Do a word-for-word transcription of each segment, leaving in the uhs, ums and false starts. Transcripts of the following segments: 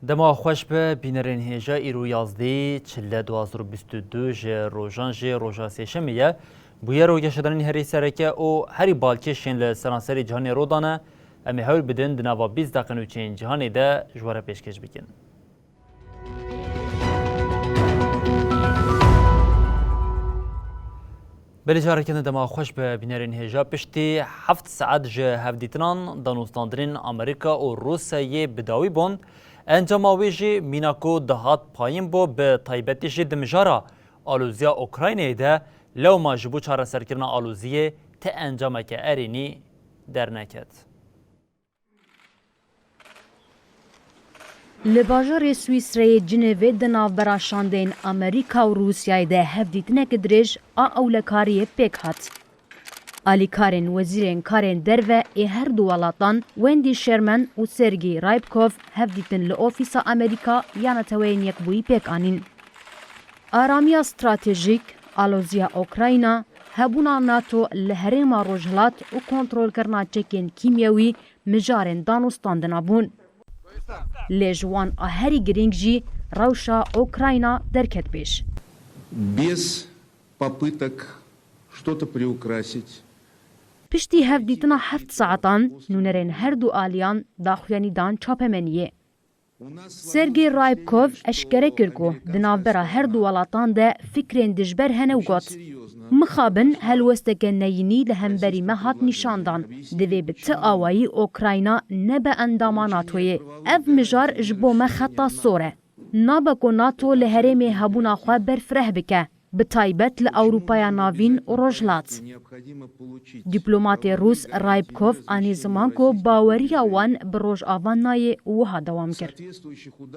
Dema xweş be, bînerên hêja, îro yazdî çile du hazar û bîst û du ji rojan jî roja sêşemê ye. Bûyero geşedanên herî sereke û herî balkêş yên li seranserê cîhanê rû dane. Em ê hewl bidin di nava bîst deqe nûçeyên cîhanê de ji we re pêşkêş bikin. Belê, careke din dema xweş be bînerên hêja. Piştî heft saet ji hevdîtinan, danûstandinên Amerîka û Rûsyayê bi dawî bûn. Encama wê jî mîna ku dihat payîn bû, bi taybetî jî di mijara aloziya Ukraynayê de, lewma ji bo çareserkirina aloziyê ti encameke erênî derneket. Li bajarê Swîsreyê Cinevê di navbera şandeyên Amerîka û Rûsyayê de hevdîtineke dirêj a ewlekariyê pêk hat. Alîkarên wezîrên karên derve ê her du welatan Wendy Sherman û Sergey Rybkov hevdîtin li Ofîsa Amerîka ya Neteweyên Yekbûyî pêk anîn. Aramiya stratejîk, aloziya Ukrayna, hebûna NATO li herêma Rojhilat û kontrolkirina çekên kîmyewî mijarên danûstandina bûn. Lê ji wan a herî girîng jî rewşa Ukrayna derket pêş. Без попыток что-то приукрасить. Piştî hevdîtina heft saetan, nûnerên her du aliyan daxuyanî dan çapemeniyê. Sergey Rybkov eşkere kir ku di navbera her du welatan de fikrên dijber hene û got, mixabin helwesteke neyînî li hemberî me hat nîşandan. Divê bi ti awayî Ukrayna nebe endama NATOyê. Ev mijar ji bo me xeta sor e. Nabe ku NATO li herêmê hebûna xwe berfireh bike. Bi taybet li Ewropaya Navîn û Rojhilat. Dîplomatê Rûs Rybkov anî ziman ku baweriya wan bi Rojava nayê û wiha dewam kir.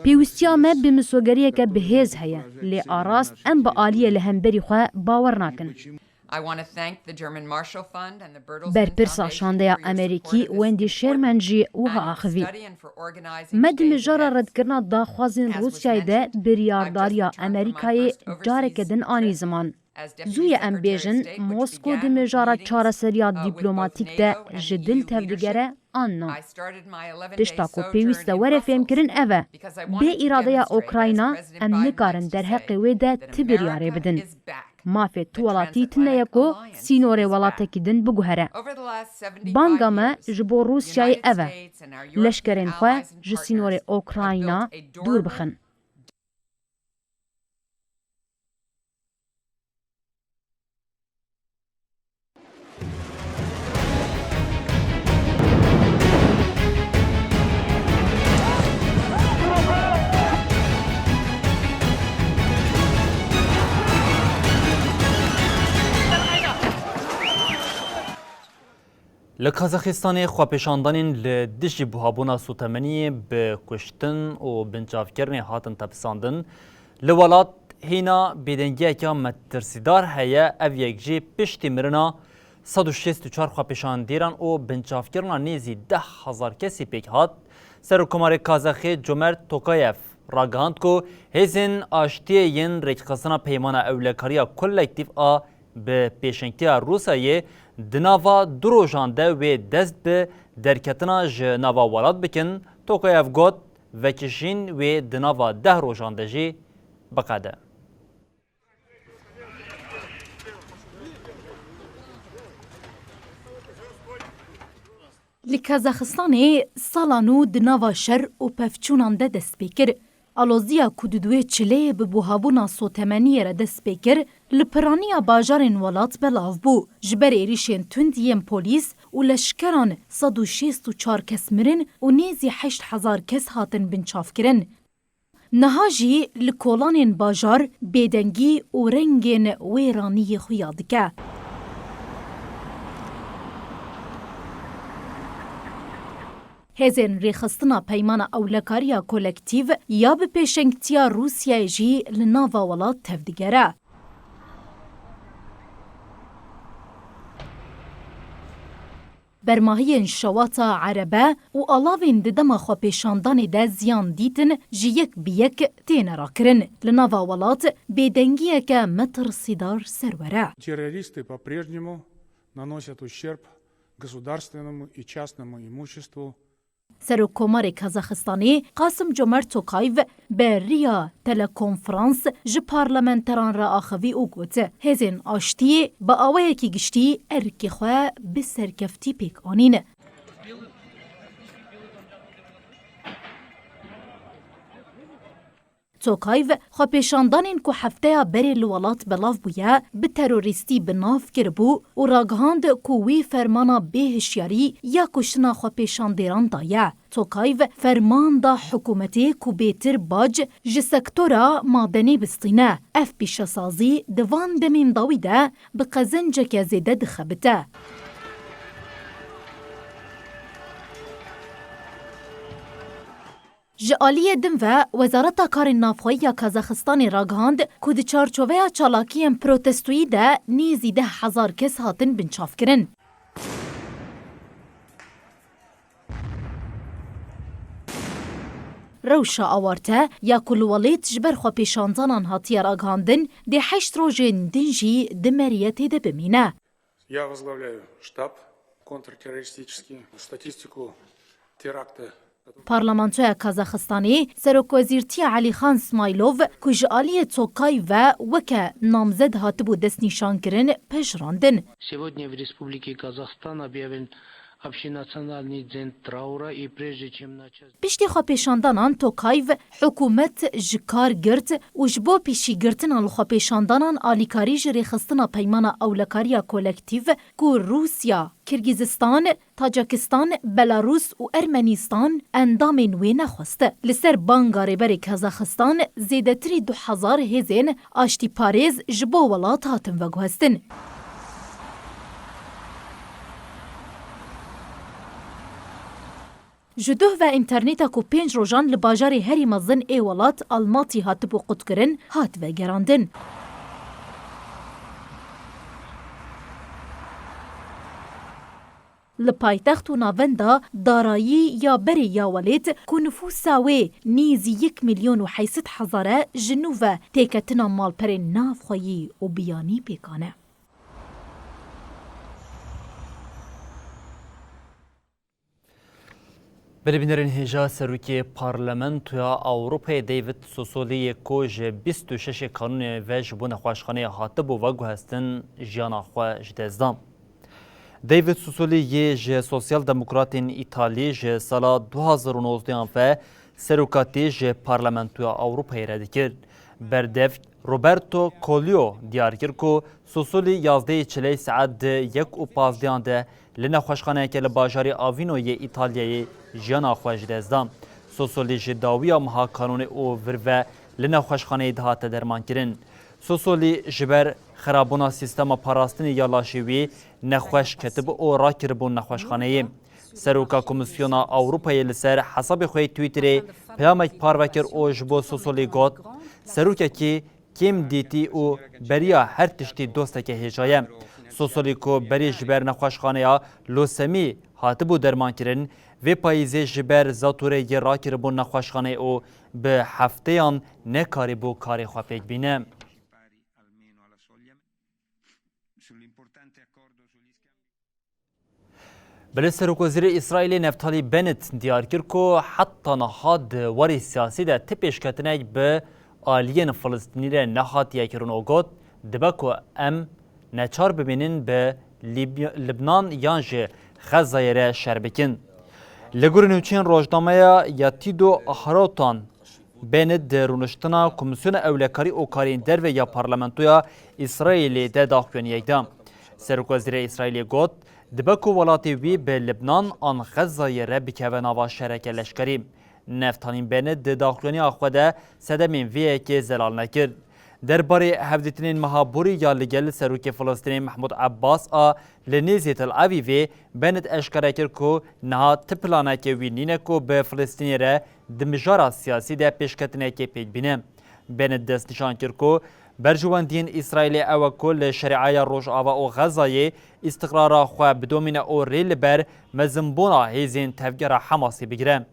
Pêwîstiya me bi misogeriyeke bi hêz heye, lê a rast em bi aliyê li hemberî xwe bawer nakin. I want to thank the German Marshall Fund and the Bertelsmann Foundation for your support of this important and timely study and for organizing today's events. Berpirsa şandeya Amerîkî Wendy Sherman jî wiha axiviye. Me di mijara redkirina daxwazên Rûsyayê de biryardariya Amerîkayê careke din anî ziman. Zû ye em bêjin, Moskow di mijara çareseriya dîplomatîk de ji dil tevdigere an na. Tişta ku pêwîst e were fêmkirin ev e, bê îradeya Ukrayna em nikarin derheqê wê de ti biryarê bidin. Mafê tu welatî tune ye ku sînorê welatekî din biguhere. Banga me ji bo Rûsyayê ev e, leşkerên xwe ji sînorê Ukrayna dûr bixin. Li Kazaxistanê xwepêşandanên li dijî buhabûna sotemeniyê bi kuştin û binçavkirinê hatin tepisandin. Li welat hîna bêdengiyeke metirsîdar heye, ev yek jî piştî mirina sed û şêst û çar xwepêşandîran û binçavkirina nêzî deh hezar kesî pêk hat. Serokkomarê Kazaxê Comert Tokayev ragihand ku hêzên aştiyê yên rêkxistina Peymana Ewlekariya Kolektîf a bi pêşengtiya Rûsyayê di nava du rojan de wê dest bi derketina ji nava welat bikin. Tokayev got, vekişîn wê di nava deh rojan de jî biqede. Li Kazaxistanê sala nû di nava şer û pevçûnan de dest pê kir. Aloziya ku di duwê çileyê bi buhabûna sotemeniyê re dest pê kir, li piraniya bajarên welat belav bû. Ji ber êrîşên tund yên polîs û leşkeran sed û şêst û çar kes mirin û nêzî heşt hezar kes hatin binçavkirin. Niha jî li kolanên bajar bêdengî û rengên wêraniyê xuya dike. Hêzên rêxistina Peymana Ewlekariya Kolektîv ya bi pêşengtiya Rûsyayê jî li nava welat tevdigere. Bermahiyên şewata erebe û alavên di dema xwepêşandanê de ziyan dîtin ji yek bi yek têne rakirin. Li nava welat bêdengiyeke metirsîdar serwere. Террористы по-прежнему наносят ущерб государственному и частному имуществу. Serokkomarê Kazaxistanê Qasim Comert Tokayev bi riya telekonferans ji parlamenteran re axivî û got, hêzên aştiyê bi awayekî giştî erkê xwe bi serkeftî pêk anîn. Tokayev xwepêşandanên ku hefteya berê li welat belav bûye, bi terorîstî bi nav kiribû û ragihand ku wî fermana bêhişyarî ya kuştina xwepêşandêran daye. Tokayev ferman da hikûmetê ku bêtir bac ji sektora madenê bistîne. Ev pîşesazî di van demên dawî de bi qezenceke zêde dixebite. Ji aliyê din ve, Wezareta Karên Navxweyî ya Kazaxistanê ragihand ku di çarçoveya çalakiyên protestoyî de nêzî deh hezar kes hatin binçavkirin. Rewşa awarte ya ku li welêt ji ber xwepêşandanan hatiye ragihandin, dê heşt rojên din jî di meriyetê de bimîne. Я возглавляю штаб контртеррористический, статистику теракта. Parlamentoya Kazaxistanê, Serokwezîrtiya Elîxan Smaylov, ku ji aliyê Tokayev ve weke namzed hatibû destnîşankirin, pejirandin. Сегодня в Республике Казахстан объявлен общенациональный день траура и прежде чем начать Piştî xwepêşandanan Tokayev hikûmet ji kar girt û ji bo pêşîgirtina li xwepêşandanan alîkarî ji rêxistina Peymana Ewlekariya Kolektîv ku Rûsya, Kirgîzistan, Tacikistan, Belarûs û Ermenîstan endamên wê nexwest. Li ser banga Rêberê Kazaxistan zêdetirî du hezar hêzên aştîparêz ji bo welat hatin veguhestin. Ji duh ve înterneta ku pênc rojan li bajarê herî mezin ê welat Almatî hatibû qutkirin, hat vegerandin. Li paytext û navenda darayî ya berê ya welêt ku nifûsa wê nêzî yek milyon û heyt sed hezar e, ji nû ve têketina malperên navxweyî û biyanî pêkan e. Belê bînerên hêja, Serokê Parlamentoya Ewropayê David Sassoli yê ku ji bîst û şeşê Kanûnê ve ji bo nexweşxaneyê hatibû veguhestin, jiyana xwe ji dest da. David Sassoli yê ji Sosyal Demokratên Îtalî ji sala du hazar û nozdehan ve serokatî ji Parlamentoya Ewropayê re dikir. Berdev Roberto Collio diyar kir ku Sassoli yazdehê çileyê saet di yek û pazdehan de li nexweşxaneyeke li bajarê Avîno yê Îtalyayê jiyana xwe ji dest da. Sassoli ji dawiya meha Kanûnê û vir ve li nexweşxaneyê dihate dermankirin. Sassoli ji ber xerabûna sîstema parastinê ya laşê wî nexweş ketibû û rakiribûn nexweşxaneyê. Seroka Komîsyona Ewropayê li ser hesabê xwe yê Twitterê peyamek parve kir û ji bo Sassoli got, serokekî kêm dîtî û beriya her tiştî dosteke hêja ye. Sassoli ku berî ji ber nexweşxaneya Losemî hatibû dermankirin, vê payîzê ji ber zatûrê yê rakiribûn nexweşxaneyê û bi hefteyan nekarîbû karê xwe pêk bîne. Belê Serokwezîrê Îsraîlê Neftalî Bennett diyar kir ku heta niha di warê siyasî de ti pêşketinek bi aliyên Filistînî re nehatiye kirin û got, dibe ku em neçar bimînin bi Lîb-, Libnan yan ji Xezayê re şer bikin. Li gorî nûçeyên rojnameya Yatîdo Ahrotan, Bennett di rûniştina Komîsyona Ewlekarî û Karên Derve ya Parlamentoya Îsraîlê de daxuyaniyek da. Serokwezîrê Îsraîlê got, dibe ku welatê wî bi Libnan an Xezayê re bikeve nava şereke leşkerî. Neftalîn Bennett di daxuyaniya xwe de sedemên vê yekê zelal nekir. Derbarê hevdîtinên meha borî ya li gel Serokê Filistînê Mehmûd Ebbas a li nêzî Tel Avîvê, Bennett eşkere kir ku niha ti planeke wî nîne ku bi Filistînê re di mijara siyasî de pêşketinekê pêk bîne. Bennett destnîşan kir ku berjewendiyên Îsraîlê ew e ku li Şerîeya Rojava û Xezayê îstiqrara xwe bidomîne û rê li ber mezinbûna hêzên tevgera Hamasê bigire.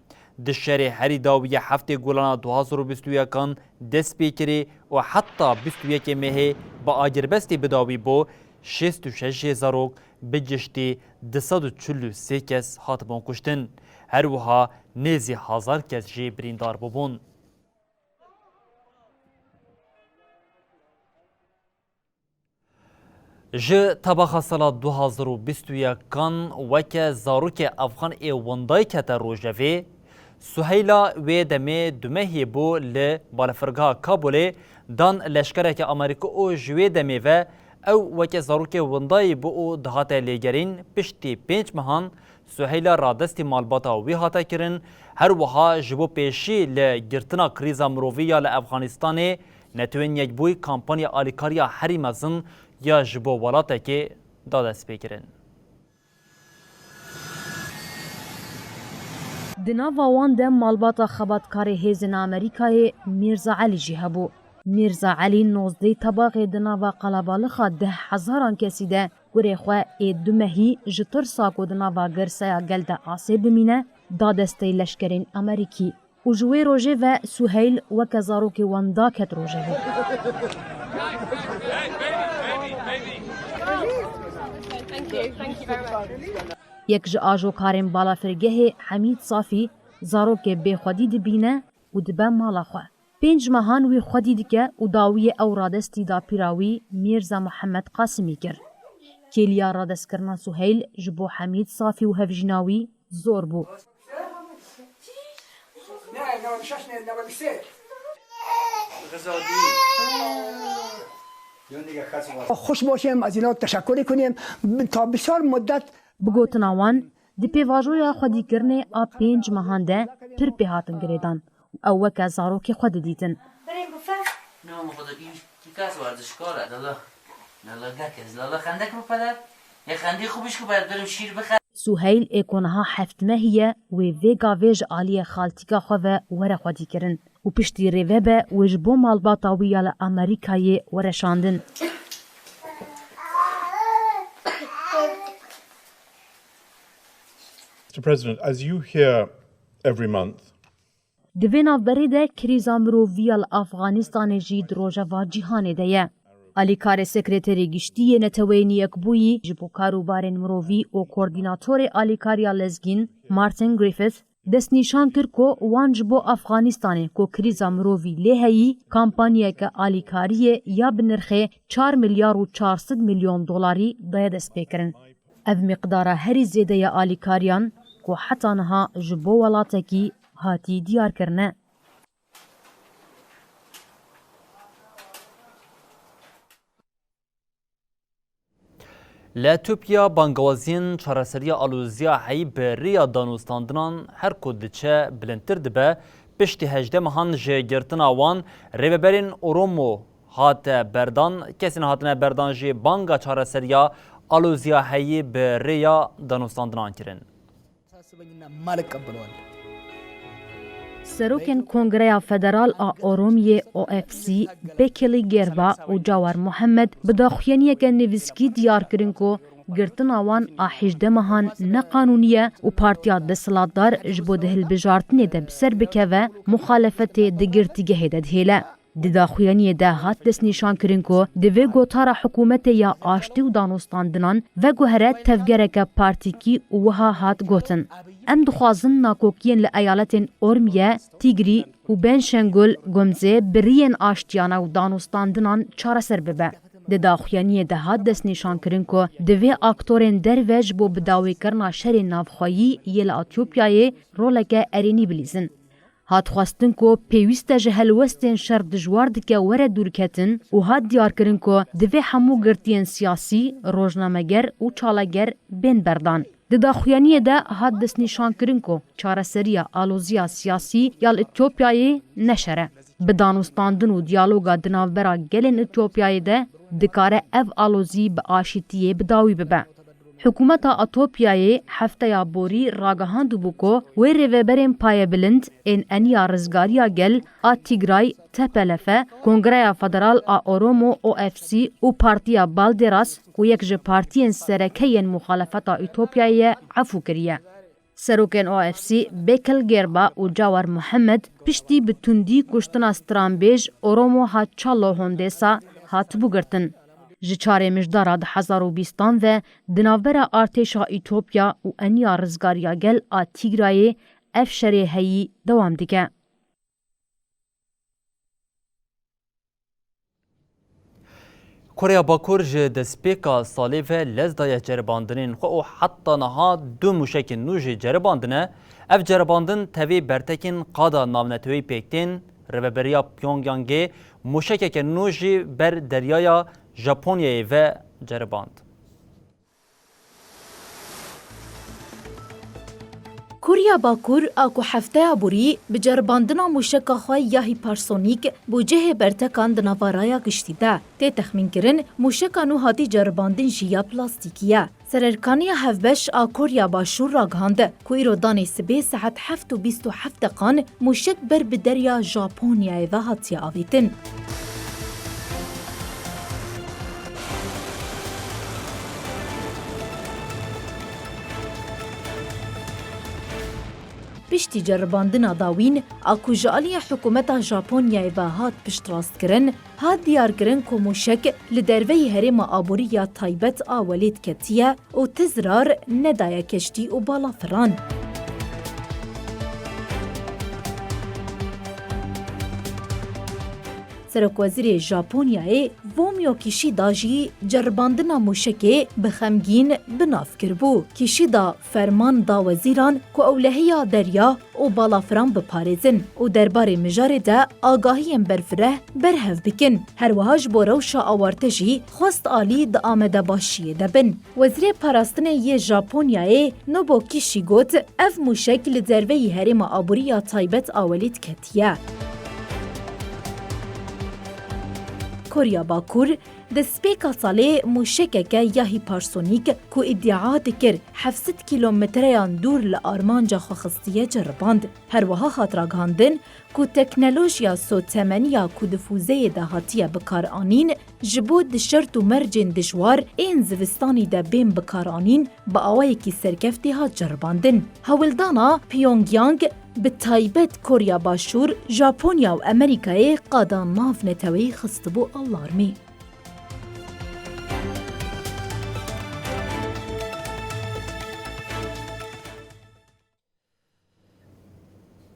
Di şerê herî dawî ya heftê Gulana du hazar û bîst û yekan dest pê kirî û heta bîst û yekê mehê bi agirbestê bi dawî bû, şêst û şeş jê zarok, bi giştî du sed û çil û sê kes hatibûn kuştin. Her wiha nêzî hezar kes jî birîndar bûbûn. Ji tebaxa sala du hazar û bîst û yekan weke zarokê Efxan ê windayî kete rojevê, Suheyla wê demê dumehî bû li balafirgeha Kabulê dan leşkereke Amerîkî û ji wê demê ve ew weke zarokê windayî bû û dihate lêgerîn. Piştî pênc mehan Suheyla radestî malbata wî hate kirin. Her wiha ji bo pêşî li girtina krîza mirovî ya li Efxanistanê, Netewên Yekbûyî kampanya alîkariya herî mezin ya ji bo welatekê da destpêkirin. Di nava wan de malbata xebatkarê hêzên Amerîkayê Mîrza Elî jî hebû. Mîrza Elî nozdehê Tebaxê di nava qelebalixa deh hezaran kesî de kurê xwe ê du mehî ji tirsa ku di nava girseya gel de asê bimîne, da desteyê leşkerên Amerîkî. Û ji wê rojê ve Suheyl weke zarokê wenda ket rojevê. Yek ji ajokarên balafirgehê Hemîd Safî zarokê bêxwedî dibîne û dibe mala xwe. Pênc mehan wî xwedî dike û dawiyê ew radestî dapîra wî Mîrza Muhammed Qasimî kir. Kêliya radestkirina Suheyl ji bo Hemîd Safî û hevjîna wî zor bû. خوش باشیم، از اینا تشکر کنیم. تا بسیار مدت Bi gotina wan, di pêvajoya xwedîkirinê a pênc mehan de pir pê hatin girêdan û ew weke zarokê xwe didîtin. Namo Xwedê, î, î kes werzişkar e, lala. Lala, gek ez, lala, xendek bipere. Yê xendê xwe bişku ber birim şîr bixe. Suheyl ê ku niha heft mehî ye, wê vê gavê ji aliyê xaltîka xwe ve were xwedîkirin û piştî rê vebe wê ji bo malbata wî ya li Amerîkayê were şandin. Mister President, as you hear every month, Di vê navberê de krîza mirovî ya li Afganistanê jî di rojeva cîhanê de ye. Alîkarê Sekreterê Giştî yê Neteweyên Yekbûyî ji bo karûbarên mirovî û koordînatorê alîkariya lezgîn Martin Griffith destnîşan kir ku wan ji bo Afganistanê ku krîza mirovî lê heyî, kampanyeke alîkariyê ya bi nirxê çar milyar û çar sed milyon dolarî daye destpêkirin. Ev miqdara herî zêde ya alîkariyan ku heta niha ji bo welatekî hatî diyarkirine. Li Etiyopya bangawaziyên çareseriya aloziya heyî bi rêya danûstandinan her ku diçe bilindtir dibe, piştî hejdeh mehan ji girtina wan rêveberên Oromo hate berdan, kesên hatine berdan jî banga çareseriya aloziya heyî bi rêya danûstandinan kirin. Serokên Kongreya Federal a Oromiyê, O F C, Bekili Gerba û Cawar Muhammed bi daxuyaniyeke nivîskî diyar kirin ku girtina wan a hejdeh mehan ne qanûnî ye û partiya desthilatdar ji bo di hilbijartinê de bi ser bikeve, muxalefetê di girtîgehê de dihêle. Di daxuyaniyê de hat destnîşankirin ku divê gotara hikûmetê ya aştî û danûstandinan veguhere tevgereke partîkî û wiha hat gotin, Em dixwazin nakokiyên li eyaletên Ormiye, Tîgrî û Benşengul Gumzê bi riyên aştiyane û danûstandinan çareser bibe. Di daxuyaniyê de hat destnîşankirin ku divê aktorên derve ji bo bidawîkirina şerê navxweyî yê li Etiyopyayê roleke erênî bilîzin. Hat xwestin ku pêwîst e ji helwestên şer dijwar dike were dûrketin û hat diyarkirin ku divê hemû girtiyên siyasî, rojnameger û çalager bên berdan. Di daxuyaniyê de hat destnîşankirin ku çareseriya aloziya siyasî ya li Etiyopyayê ne şer e. Bi danûstandin û diyaloga di navbera gelên Etiyopyayê de dikare ev alozî bi aşîtiyê bi dawî bibe. Hikûmeta Etopyayê hefteya borî ragihandibû ku wê rêveberên payebilind ên Eniya Rizgariya Gel a Tîgray, T P L F, Kongreya Federal a Oromo, O F C, û Partiya Balderas, ku yek ji partiyên sereke yên muxalefeta Etopyayê ye, efû kiriye. Serokên O F C Bekir Gerba û Cawar Muhammed piştî bi tundî kuştina stranbêj Oromo Haçalo Hondesa hatibû girtin. Ji çarê Mijdara du hezar û bîstan ve di navbera artêşa Etopya û Eniya Rizgariya Gel a Tîgrayê ev şerê heyî dewam dike. Koreya Bakur ji destpêka salê ve lez daye ceribandinên xwe û heta niha du mûşekên nû jî ceribandine. Ev ceribandin tevî bertekên qada navneteweyî pêk tên. Rêveberiya Pyongyangê mûşekeke nû jî ber deryaya Japonyayê ve ceriband. Koriya Bakur a ku hefteya borî bi ceribandina mûşeka xwe ya hîpersonîk bo cihê bertekan di nava raya giştî de tê texmînkirin, mûşeka nû hatî ceribandin jî ya plastîkî ye. Sererkaniya Hevbeş a Koriya Başûr ragihand ku îro danê sibê saet heft û bîst û heft deqan mûşek ber bi derya Japonyayê ve hatiye avêtin. Piştî ceribandina dawîn a ku ji aliyê hikûmeta Japonyayê ve hat piştrastkirin, hat diyarkirin ku mûşek li derveyî herêma aborî ya taybet a welêt ketiye û ti zirar nedaye keştî û balafiran. Serokwezîrê Japonyayê Fumio Kishida jî ceribandina mûşekê bi xemgîn bi nav kiribû. Kishida ferman da wezîran ku ewlehiya derya û balafiran biparêzin û derbarê mijarê de agahiyên berfireh berhev bikin. Her wiha ji bo rewşa awarte jî xwest alî di amadebaşiyê de bin. Wezîrê Parastinê yê Japonyayê Nobuo Kishi got, ev mûşek li derveyî herêma aborî ya taybet a welêt ketiye. Koriya Bakur destpêka salê mûşekeke ya hîpersonîk ku îdia dikir heft sed kîlometreyan dûr li armanca xwe xistiye ceriband. Her wiha hat ragihandin ku teknolojiya sotemeniya ku di fûzeyê de hatiye bikaranîn, ji bo di şert û mercên dijwar ên zivistanî de bên bikaranîn, bi awayekî serkeftî hat ceribandin. Hewldana Pyongyang, bi taybet Koriya Başûr, Japonya û Amerîkayê qada navneteweyî xistibû alarmê.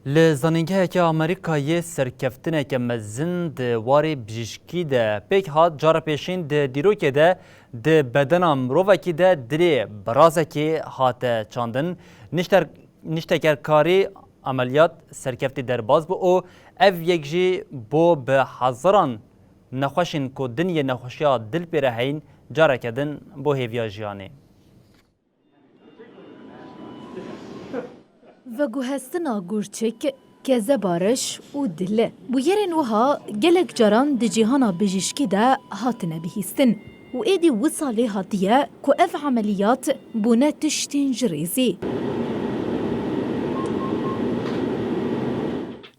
Li zanîngeheke Amerîkayê serkeftineke mezin di warê bijîşkî de pêk hat. Cara pêşîn di dîrokê de di bedena mirovekî de dilê birazekê hate çandin. Nişter-, niştekerkarî emeliyat serkeftî derbas bû û ev yek jî bo bi hezaran nexweşên ku din yê nexweşiya dil pê re heyîn careke din bo hêviya jiyanê. Veguhestina gurçik, kezeba reş û dil. Bûyerên wiha gelek caran di cîhana bijîşkî de hatine bihîstin û êdî wisa lê hatiye ku ev emeliyat bûne tiştên ji rêzê.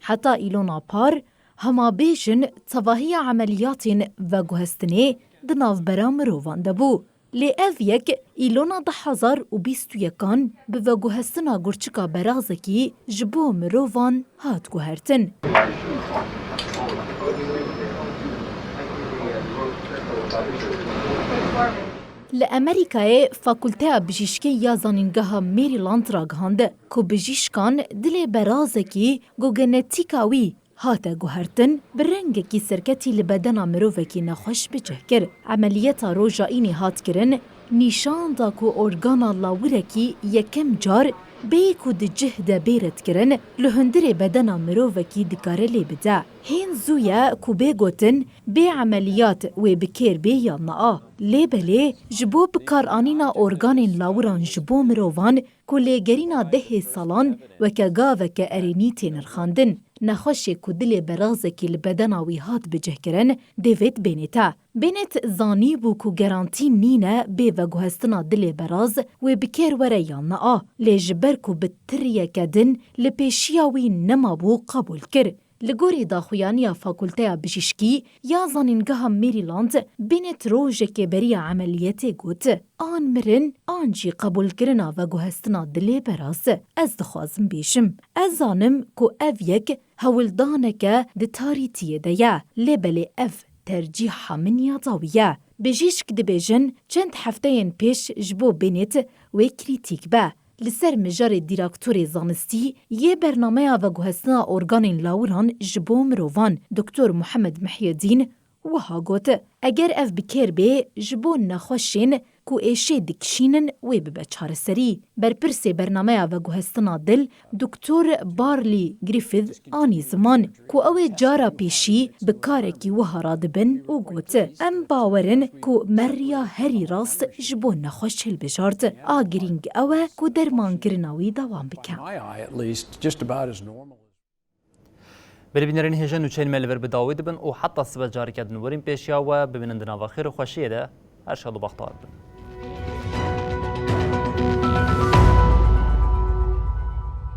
Heta Îlona Par, hema bêjin tevahiya emeliyatên veguhestinê di navbera mirovan de bû. Lê ev yek Îlona du hezar û bîst û yekan bi veguhestina gurçika berazekî ji bo mirovan hat guhertin. Li Amerîkayê Fakulteya Bijîşkê ya Zanîngeha Maryland ragihand ku bijîşkan dilê berazekî ku genetîka wî hate guhertin, bi rengekî serketî li bedena mirovekî nexweş bi cih kir. Emeliyeta roja înê hat kirin, nîşan da ku organa lawirekî yekem car bêyî ku di cih de bê redkirin, li hundirê bedena mirovekî dikare lê bide. Hîn zû ye ku bê gotin, bê emeliyat wê bi kêr bê yan na. Lê belê ji bo bikaranîna organên lawiran ji bo mirovan, ku lêgerîna dehê salan weke gaveke erênî tê nirxandin. Nexweşê ku dilê berazekî li bedena wî hat bicihkirin, David Bennett e. Bennett zanîbû ku gerantî nîne bê veguhestina dilê beraz wê bi kêr were yan na, lê ji ber ku bi tiriyeke din li pêşiya wî nemabû, qebûl kir. Li gorî daxuyaniya Fakulteya Bijîşkî ya Zanîngeha Maryland, Bennett rojekê beriya emeliyetê got, an mirin, an jî qebûlkirina veguhestina dilê beraz. Ez dixwazim bêjim, ez zanim ku ev yek hewldaneke di tarîtiyê de ye, lê belê ev tercîha min ya dawî ye. Bijîşk dibêjin, çend hefteyên pêş ji bo Bennett wê krîtîk be. Li ser mijarê dîraktorê zanistî yê bernameya veguhestina organên lawiran ji bo mirovan, Doktor Muhammed Mihyedîn, wiha got, eger ev bi kêr bê, ji bo nexweşên ku êşê dikişînin wê bibe çareserî. Berpirsê bernameya veguhestina dil, Doktor Barley Griffith anî ziman ku ew ê cara pêşî bi karekî wiha radibin û got, em bawer in ku me riya herî rast ji bo nexweş hilbijart. A girîng ew e ku dermankirina wî dewam bike. My eye, at least, just about as normal. Belê bînerên hêja nûçeyên me li vir bi dawî dibin û heta sibe careke din werîn pêşiya we bimînin di nava xêr û xweşiyê de. Her şad û bextewar bin.